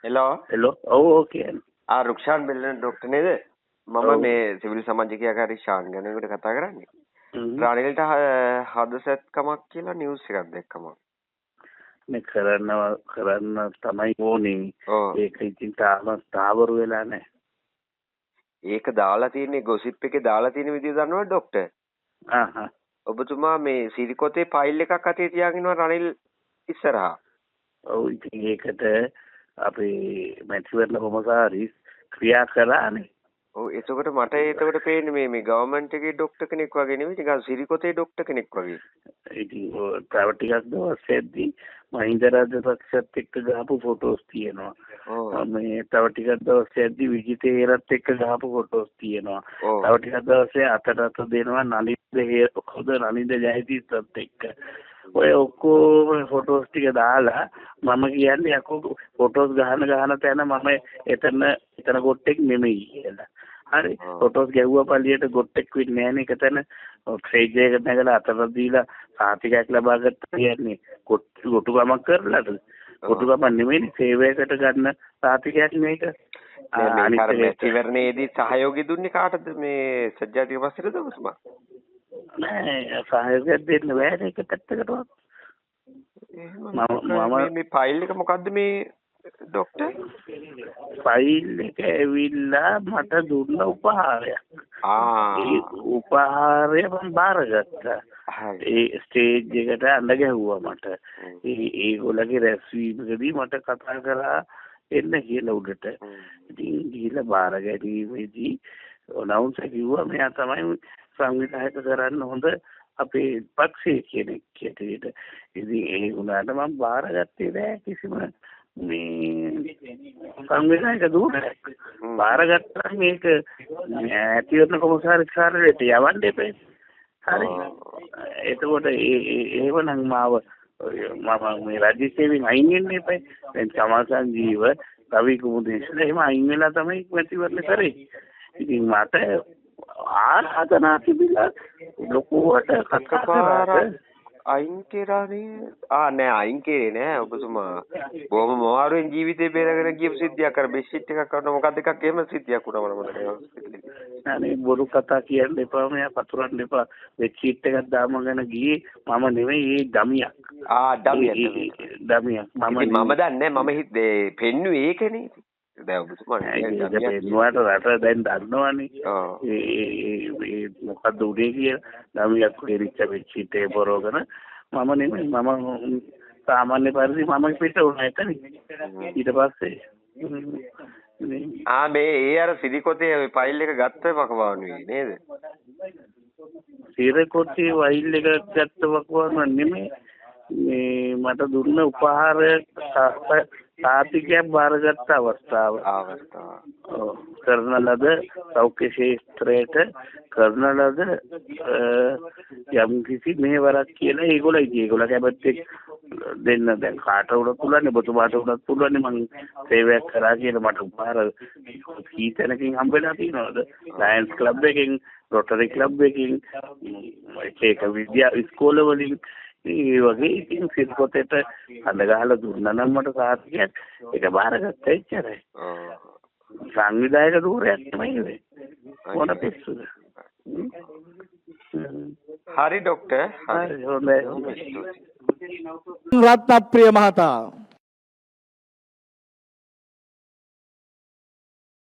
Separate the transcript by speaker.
Speaker 1: Hello.
Speaker 2: Hello. ඔව් ඔව් කියන්නේ.
Speaker 1: ආ රුක්ෂාන් බෙල්ලන ඩොක්ටර් නේද? මම මේ සිවිල් සමාජිකයා හරි ෂාන් ගැන එකට කතා කරන්නේ. රනිල්ට හදසැත්කමක් කියලා නිවුස් එකක් දැක්කම.
Speaker 2: මේ කරන්න තමයි ඕනේ. ඒක ඉතින් තාම ස්ථාවර වෙලා නැහැ.
Speaker 1: ඒක දාලා තියෙන්නේ ගොසිප් එකේ දාලා තියෙන විදිය දන්නවද ඩොක්ටර්?
Speaker 2: ආහ්.
Speaker 1: ඔබතුමා මේ සිරිකොතේ ෆයිල් එකක් අතේ තියාගෙන ඉන්නවා රනිල් ඉස්සරහා.
Speaker 2: ඔව් ඉතින් ඒකට අපේ මැතිවරණ කොමසාරිස් ක්‍රියා කරානේ.
Speaker 1: ඔව් එතකොට මට එතකොට පේන්නේ මේ මේ ගවර්න්මන්ට් එකේ ඩොක්ටර් කෙනෙක් වගේ නෙවෙයි නිකන් සිරිකොතේ ඩොක්ටර් කෙනෙක් වගේ.
Speaker 2: ඉතින් තව ටිකක් දවස් යද්දි මහින්ද රාජපක්ෂත් එක්ක ගහපු ෆොටෝස් තියෙනවා. මේ තව ටිකක් දවස් යද්දි විජිත හේරත් එක්ක ගහපු ෆොටෝස් තියෙනවා. තව ටිකක් දවස් අතට අත දෙනවා නලින්ද හොද නලින්ද ජයතිස්සත් එක්ක. ඔය ඔක්කොම ෆොටෝස් ටික දාලා මම කියන්නේ යකෝ ෆොටෝස් ගහන ගහන තැන මම එතන ගොට්ටෙක් නෙමෙයි කියලා. හරි ෆොටෝස් ගැහුවා පළියට ගොට්ටෙක් වෙන්නේ නෑනේ. එක තැන ස්ටේජ් එක නැගලා අතට දීලා සාතිකයක් ලබා ගත්තා කියන්නේ ගොටු ගමක් කරලාද? ගොටු ගමක් නෙමෙයිනේ, සේවයකට ගන්න සාතිකයක් මේක.
Speaker 1: මේ අර මැතිවරණයේදී සහයෝගය දුන්නේ කාටද මේ සජ්ජාතික පස්සේද ඔබතුමා?
Speaker 2: නෑ සහයෝගයක් දෙන්න බෑනේ එක පැත්තකටවත්.
Speaker 1: මම මේ ෆයිල් එක මොකද්ද මේ ඩොක්ටර්?
Speaker 2: ෆයිල් එක ඇවිල්ලා මට දුන්න උපහාරයක්. ඒ උපහාරය මම බාරගත්තා. ඒ ස්ටේජ් එකට අඬ ගැහුවා මට. ඒ ඒගොල්ලගේ රැස්වීමකදී මට කතා කරා එන්න කියලා උඩට. ඉතින් ගිහිල්ලා බාර ගැනීමේදී අනවුන්සර් කිව්වා මෙයා තමයි සංවිධායක කරන්න හොඳ අපේ පක්ෂයේ කෙනෙක් හැටියට. ඉතින් ඒ වුණාට මම බාරගත්තේ නෑ කිසිම මේ සංවිධායක ධූරයක්. බාරගත්තා මේක ඇතිවරණ කොමසාරිස් කාර්යාලයට යවන්න එපා. හරි. එතකොට ඒ එහෙමනම් මාව මම මේ රාජ්‍ය සේවයෙන් අයින් වෙන්න එපා. දැන් චමල් සංජීව, රවි කුමුදේශ්වර එහෙම අයින් වෙලා තමයි මැතිවරණ කරේ. ඉතින් මට ආරාධනා තිබිලා ලොකුවට කතා කරාට
Speaker 1: අයින් කරානේ. ආ නෑ අයින් කරේ නෑ ඔබතුමා. බොහොම මාරුවෙන් ජීවිතේ බේරගෙන ගියපු සිද්ධියක් අර බෙඩ්ෂීට් එකක් කරන මොකක්ද එකක් එහෙම සිද්ධියක් වුණා මට මතකයි.
Speaker 2: අනේ බොරු කතා කියන්න එපා, මෙයා පතුරන්න එපා. බෙඩ්ෂීට් එකක් දාමගෙන ගියේ මම නෙවෙයි, ඒ ඩමියක්.
Speaker 1: ආ ඩමියක්.
Speaker 2: ඩමියක්.
Speaker 1: මම මම දන්නේ නෑ, මම හිතේ පෙන්නුවේ ඒකනේ. දැන් ඔබතුමා
Speaker 2: පෙන්නුවාට රට දැන් දන්නවනේ. ඒ මොකද්ද උනේ කියලා. ඩමියක් වෙරිච්ච බෙඩ්ෂීට් එක පොරවගෙන මම නෙමෙයි, මම සාමාන්‍ය පරිදි මම පිට වුණා එතන. ඊට පස්සේ
Speaker 1: ආ මේ ඒ අර සිරිකොතේ ෆයිල් එක ගත්ත වකවානුවේ නේද?
Speaker 2: සිරිකොතේ ෆයිල් එක ගත්ත වකවානුව නෙමෙයි, මේ මට දුන්න උපහාරය සාතිකයක් බාරගත්ත අවස්ථාව.
Speaker 1: අවස්ථාව.
Speaker 2: කරන ලද සෞඛ්‍ය ක්ෂේත්‍රයට කරන ලද යම් කිසි මෙහෙවරක් කියලා ඒගොල්ලෝ ඉතින් ඒගොල්ලෝ කැමැත්තෙන් දෙන්න. දැන් කාට වුණත් පුළුවන්, ඔබතුමාට වුණත් පුළුවන් මං සේවයක් කරා කියලා මට උපහාර කී තැනකින් හම්බ වෙලා තියෙනවද? ලයන්ස් ක්ලබ් එකෙන්, රොටරි ක්ලබ් එකෙන්, එක එක විද්‍යා ඉස්කෝල වලින් ඒ වගේ. ඉතින් සිල්පොතේට හඳ ගහලා දුන්නා නම් මට සාතිකයක් ඒක බාරගත්තා එච්චරයි. සංවිධායක ධූරයක් නෙමෙයි ඔය. මොන පිස්සුද?
Speaker 1: හරි ඩොක්ටර්.
Speaker 2: හරි හොඳයි.
Speaker 3: රත්නප්‍රිය මහතා.